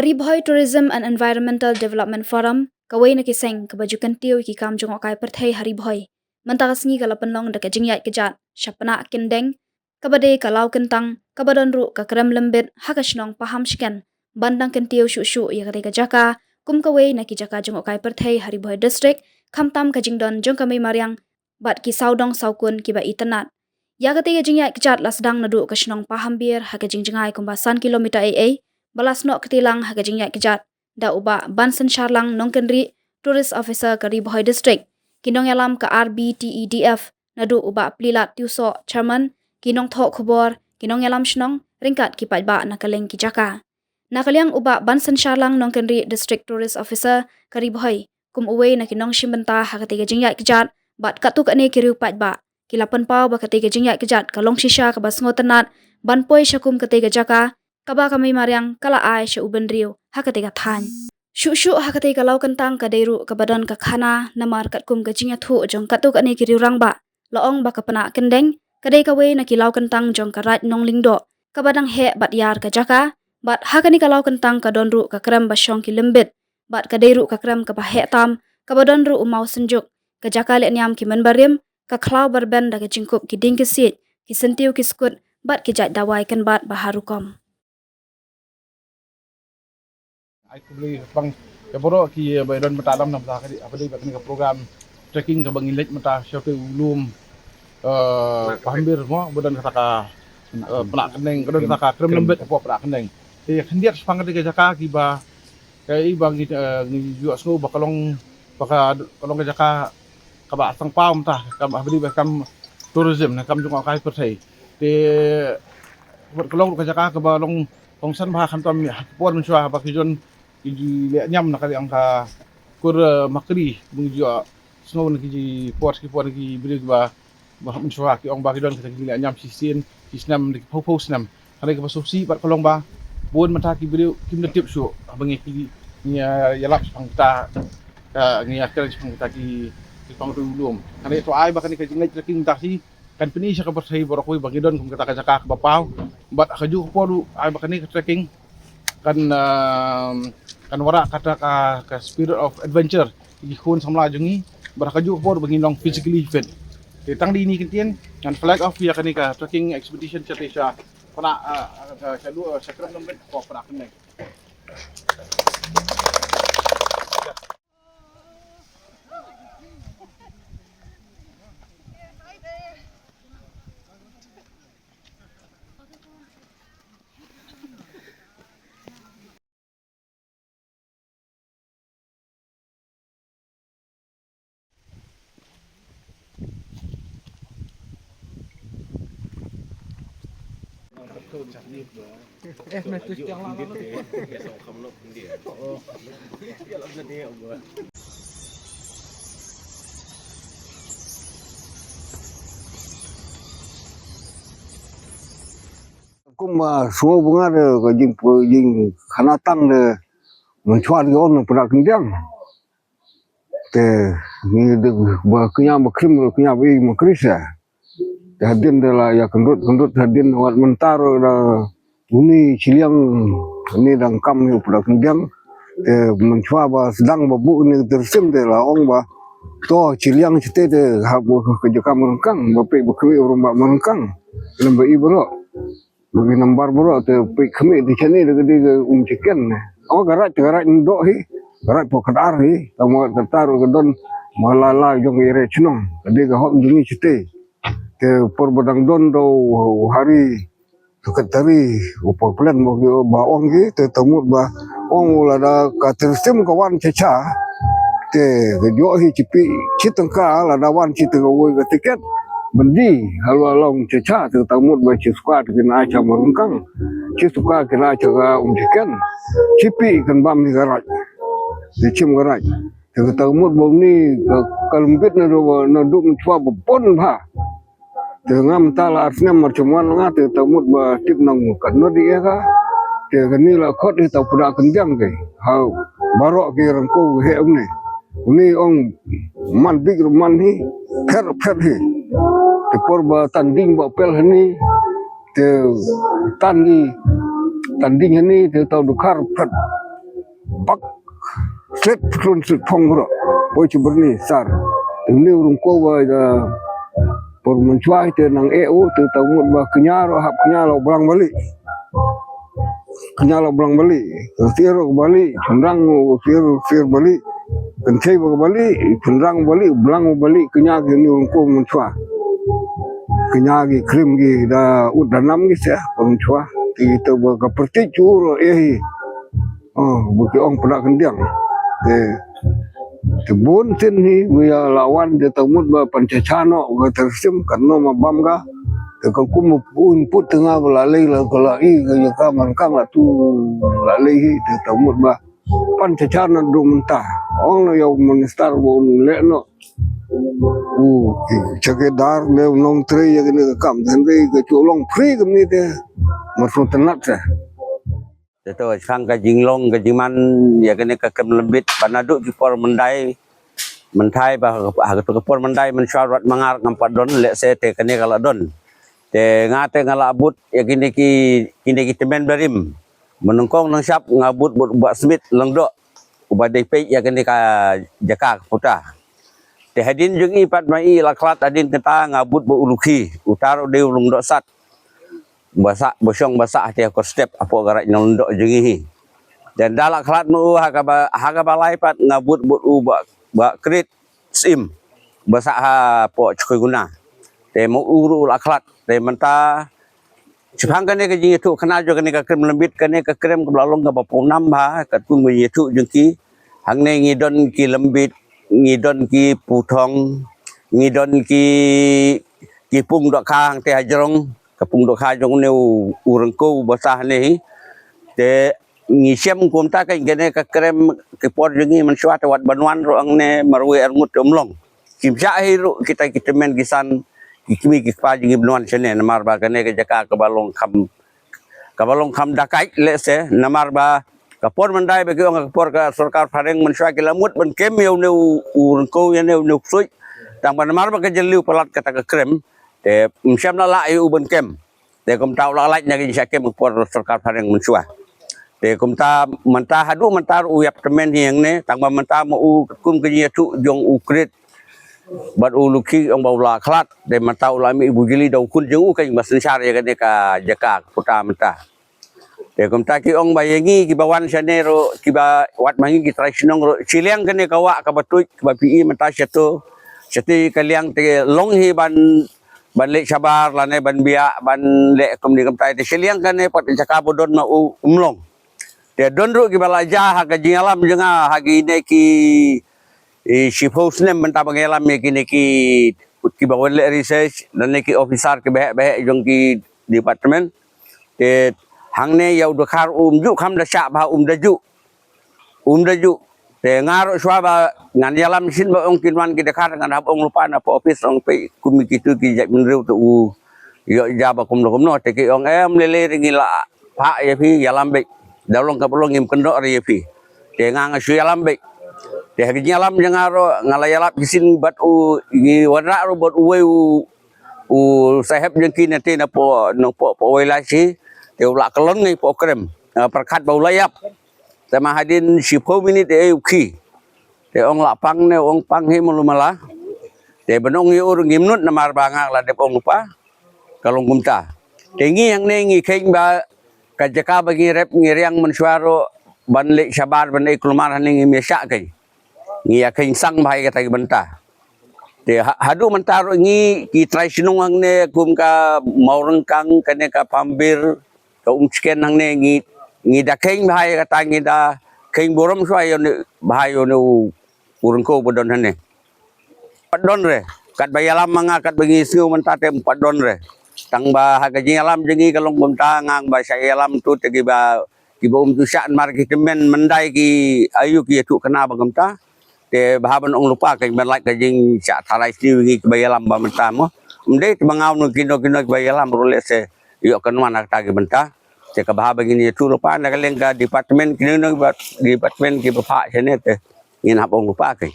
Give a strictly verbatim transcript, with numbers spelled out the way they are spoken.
Ri Bhoi Tourism and Environmental Development Forum, kawei na ki seng kaba ju kyntiew ïa ki kam jngohkai pyrthei ha Ri Bhoi, mynta ka sngi ka la pynlong da ka jingïaid kjat sha Pnah Kyndeng, kaba dei ka law kyntang kaba don ruh ka krem lymbit ha ka shnong Pahamshken, ban dang kyntiew shuh shuh ïa katei ka jaka kum kawei na ki jaka jngohkai pyrthei ha Ri Bhoi District, khamtam ka jingdon jong ka mei mariang bad ki sawdong sawkun kiba itynnad. Ïa katei ka jingïaid kjat la sdang naduh ka shnong Pahambir ha ka jingjngai kumba san kilometer eiei, ba la snoh kti lang ha ka jingïaid kjat da u Bah Bansynshar Lang Nongkynrih, Tourist Officer ka Ri Bhoi District, ki nongïalam ka R B T E D F, naduh u Bah Plilat Tiewsoh, Chairman, ki nongthoh khubor, ki nongïalam shnong, ryngkat ki paidbah na kylleng ki jaka. Na ka liang u Bah Bansynshar Lang Nongkynrih, District Tourist Officer ka Ri Bhoi, kum uwei na ki nongshim bynta ha katei ka jingïaid kjat bad katto katne ki riew paidbah, ki la pynpaw ba katei ka jingïaid kjat ka long shisha kaba sngewtynnad ban poi sha kum katei ka jaka kaba ka mei mariang ka la ai sha u bynriew ha katei ka thaiñ. Shuh shuh ha katei ka law kyntang ka dei ruh kaba don ka khana, namar katkum ka jingïathuh jong katto katne ki riew rangbah, la ong ba ka Pnah Kyndeng ka dei kawei na ki law kyntang jong ka Raid Nonglyngdoh kaba dang heh bad ïar ka jaka, bad ha kane ka law kyntang ka don ruh ka krem ba shong ki lymbit, bad ka dei ruh ka krem kaba heh tam kaba don ruh u maw synjuk, ka jaka leh niam ki mynbarim, ka khlaw ba rben da ka jingkup ki dieng ki siej, ki syntiew ki skut bad ki jait dawai kynbat ba har rukom. Ai khublei pang ïa baroh ki ba don mynta lam namar ka dei ba kane ka program trekking kaba ngi leit mynta sha uwei u lum, eh, Pahambir mo, ba don kata ka, eh, Pnah Kyndeng, ka don kata ka krem lymbit hapoh Pnah Kyndeng. Te khyndiat shaphang kata ka jaka kiba, ka i ba ngi, eh, ngi ïohsngew ba ka long, ba ka, ka long ka jaka kaba sngewbha mynta, kaba ha bri ba kam tourism, ne kam jngohkai pyrthei. Te bad ka long ruh ka jaka kaba long kongsan bha, khamtam ha ki por mynshuwa ba ki don ki ju leh niam na ka liang ka kur, eh, Makri, bun ju sngew na ki ji por, ki por na ki briew ba, ba mynshuwa ki ong ba ki don ka jingïaleh niam shisien shisnem, da ki phew phew snem. Hynrei kaba sngewsih pat ka long ba bun mynta ki briew kim da tip shuh ba ngi ki, ngi ïalap shaphang kita, ka, ngi ïakren shaphang kita ki, ki pang tu lum. Hynrei to ai ba kane ka jingleit trekking mynta shi kan pyni sha ka pyrthei baroh kawei ba ngi don kum kata ka jaka kaba paw. Bad ha kajuh ka por ruh ai ba kane ka trekking kan, um, kan wanrah kata ka, ka spirit of adventure ïa ki khun samla jong ngi, bad ha kajuh ka por ba ngin long physically fit. Te tang dei ine i kyntien ngan flag off ïa kane ka trekking expedition shatei sha Pnah, ah, ah, sha, sha, sha Krem Lymbit, ko Pnah Kyndeng. Kumba sngewbha nga de ka jing, jingkhana tang de mynshuwa de on Pnah Kyndeng. Te ngi de ba kñia ba krim, kñia ba i ma Kris. Te hadien de la ïa kyndut, kyndut hadien wat mynta ruh da une shiliang une dang kam ïa u Pnah Kyndeng. Te mynshuwa ba sdang ba buh une ka tyrsim te la ong ba to shiliang shite te hap ka jaka Myrengkang ba peit ba khmih u rangbah Myrengkang lem ba i baroh. Ba ki nambar baroh te peit khmih te shane da ka dei ka Umchiken. O ka Raid, ka Raid Nongdoh hi, ka Raid Pokhatar hi, tang ba kata ruh ka don ba la la jong ka area chnong, ka dei ka hok jong ngi shite. Te por ba dang don da u hari secretary u Poklen ba ki ba ong ki, te ta mut ba ong u lada ka tyrsim ka wan cha cha. Te ka jong hi chipi chi tyngka, lada wan chi tyngka wei ka tiket. Byndi halwa long cha cha, te ta mut ba chi suka te kin ai cha Myrengkang. Chi suka kin ai cha ka Umchiken. Chipi kan bam hi ka Raid. Te chim ka Raid. Te ka ta mut ba ni ka, ka lymbit na do, na do mynshuwa ba pon bha. Te ngam ta la ar snem mar chemwan nga te ta mut ba tip nang ka nodi ïa ka. Te kani la khot hi ta Pnah Kyndeng ke. Ha baroh ki rangko he umne. Uni ong man bik ruh man hi, pher pher hi. Te por ba tan ding ba pel hani, te tan gi, tan ding hani, te tau dukhar pher. Bak slet phlun slet phong bro. Poi chi byrni sar. Te une u Ryngkew ba da por mynshwa te nang eh u te tang mut ba kñia ruh hap kñia la u blang bali. Kñia la u blang bali. Sir u bali, chynrang u sir, sir bali. Kynthei ba bali, chynrang bali, blang bali, kñia ki une u Ryngkew mynshwa. Kñia ki krim ki da ut da nam ki se por mynshwa. Te ki te ba ka pyrthei chu ruh eh hi. Oh, ba ki ong pynah kyndiang. Te, te bun tin hi, ba ïa la wan, te tang mut ba pan cha cha noh, ka ter sim, kan no ma bam ka. Te ka kum u input te nga ba la lei la, ka la i, ka ïa ka man kang la tu, la lei hi, te tang mut ba pan cha cha na du mynta. Ong na ïa u minister ba un leh noh. U, cha ke dar, le u nong trei ïa kane ka kam, dan rei ka chu long free kane te. Mar su tynat te. Te to, shaphang ka jinglong, ka jingman, ïa kane ka krim lembit, ba naduh ki por myndai, mynthai ba, ha, ka por myndai, mynshuwa ruh ma nga ngam pat don, lehse te kane ka la don. Te nga te nga la bud, ïa kine ki, kine ki tymmen barim. Mynnyngkong nangshap, nga bud, bud, Bah Smith Lyngdoh. Uba dei peit ïa kane ka jaka ka puta. Te hadien jong i pat ma i la khlad hadien kata nga bud Bah u Lukhi. Uta ruh dei u Lyngdoh Sat. Ba sah, ba shong ba sah te ha kor step hapoh ka raid Nonglyngdoh jong i hi. Te ynda la khlad ma u ha kaba, ha kaba lai pat nga bud, bud u Bah, Bah Krit Syiem. Ba sah hapoh Chkhoiguna. Te ma u ruh u la khlad. Te mynta shaphang kane ka jingïathuh khana jong kane ka krim lembit, kane ka krim kaba la long kaba pawnam bha, katkum ka jingïathuh jong ki. Hangne ngi don ki lembit, ngi don ki puthong, ngi don ki, ki pung dohkha hangte hajrong, ka pung dohkha jong une u, u Ryngkew ba sah ne hi. Te ngi shem kumta ka, kane ka krim ki por jong ngi mynshuwa te wat ban wan ruh hangne marwei arngut te um long. Kim shah hi ruh kita ki tymmen ki san, ki kmie ki kpa jong ngi ban wan shane, namar ba kane ka jaka kaba long kham, kaba long kham da kait lehse, namar ba ka por myndai ba ki ong ka por ka sorkar phareng mynshuwa ki la mut ban kem ïa une u, u Ryngkew ïa une u, une u ksuid. Tang ba namar ba ka jylliew palat kata ka krim, te ym shym la lah ïa u ban kem. Te kumta u la lait na ka jingshah kem ka por sorkar phareng mynshuwa. Te kumta mynta haduh mynta ruh u ïap tymmen hi hangne, tang ba mynta ma u kum ka jingïathuh jong u Krit bad u Lukhi ong ba u la khlad, te mynta u la mih bujli da u khun jong u keiñ ba synshar ïa kane ka jaka ka puta mynta. Te kumta ki ong ba ïa ngi kiba wan shane ruh, kiba wat ma ngi ki trai shnong ruh, shiliang kane ka wah kaba tuid kaba phi i mynta shato, shato ka liang te long hi ban, ban leit shabar lane ban biah, ban leh kumne kumtai. Te shiliang kane pat jaka ba don ma u um long. Te don ruh kiba la jia ha ka jingïalam jong nga ha kine ki, i, shiphew snem mynta ba nga ïalam ïa kine ki, kiba wan leh research lane ki officer kiba heh ba heh jong ki department. Te hangne ïa u dkhar um ju kham da shah bha, um da ju. Um da ju. Te nga ruh shuwa ba ngan ïalam shisien ba ong kin wan ki dkhar ngan hap ong lypa na poh office ong peit kum kitu ki jaitbynriew te u ïoh jia ba kumno kumno, te ki ong em lei lei re ngi la phah ïa phi, ïalam beit. Da long kaba long ngim kyndoh re ïa phi. Te nga nga shu ïalam beit. Te ha ka jingïalam jong nga ruh nga la ïalap shisien bad u, ngi wanrah ruh bad uwei u, u sahep jong ki na te na poh, na poh, poh Wailashi. Te u la kyllon ngi poh krim. Nga pyrkhat ba u la ïap. Te ma hadien shiphew minit e u khie. Te ong la pang ne, ong pang hi malu mala. Te ban ong ïa u ruh ngim nud namar ba nga la dep ong lypa. Ka long kumta. Te ngi hangne ngi kheiñ ba ka jaka ba ngi rep ngi riang mynshuwa ruh ban leit shabar ban ei kulmar hangne ngim ïa shah keiñ. Ngi ïa kheiñ sang bha ïa kata ki bynta. Te ha-, haduh mynta ruh ngi ki trai shnong hangne kum ka Mawryngkang kane ka Pambir ka Umsken hangne ngi, ngi da kheiñ bha ïa kata, ngi da kheiñ burom shuwa ïa une bha ïa une u, u Ryngkew ba don hangne. Pat don re, katba ïalam ma nga katba ngi sngew mynta te pat don re. Tang ba ha ka jingïalam jong ngi ka long kumta, nga ba shah ïalam tu te kiba, kiba um tu shah namar ki tymmen myndai ki ayu ki ïathuh khana ba kumta. Te bha ban ong lypa ka ban lait ka jingshah tharai sniew ngi kiba ïalam ba mynta mo. Ym dei te ba nga u kino kino kiba ïalam ruh lehse ïoh kynwan ha kata ki bynta. Te ka bha ba ngin ïathuh lypa na ka liang ka department kino kino kiba department kiba phah shane te ngin hap ong lypa ka.